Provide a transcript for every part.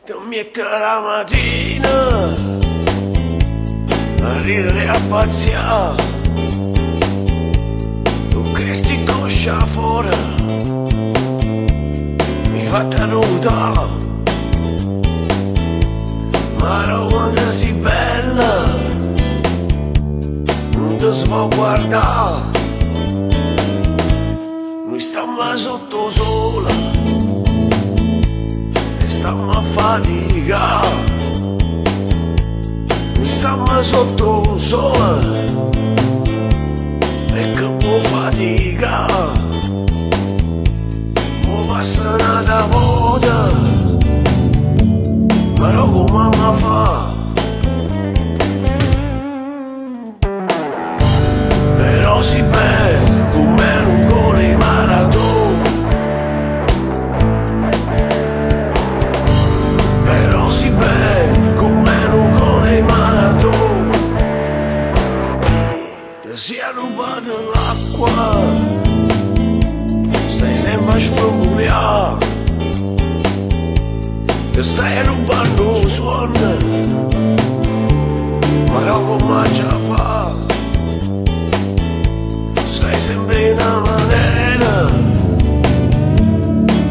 Te miette la mattina a ridere e a pazzià. Cu chesti cosce 'a fora mi fatta nutà. Marò quanto si bella, nun te si può guardà. Noi stiamo sotto 'o sole e stiamo a faticà. Noi stiamo sotto 'o sole e che vuò faticà. Mo passa n'ata vota, però comme amma fa? Però si bella come nu gol 'e Maradona. Però si bella come nu gol 'e Maradona. Te si arrubbat l'acqua, stai sempe a sfruculià. Te stai arrubbann 'o suonno, ma comme aggia fa? Stai sempre 'e 'na manera,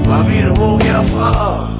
ma vire mo che 'a fa.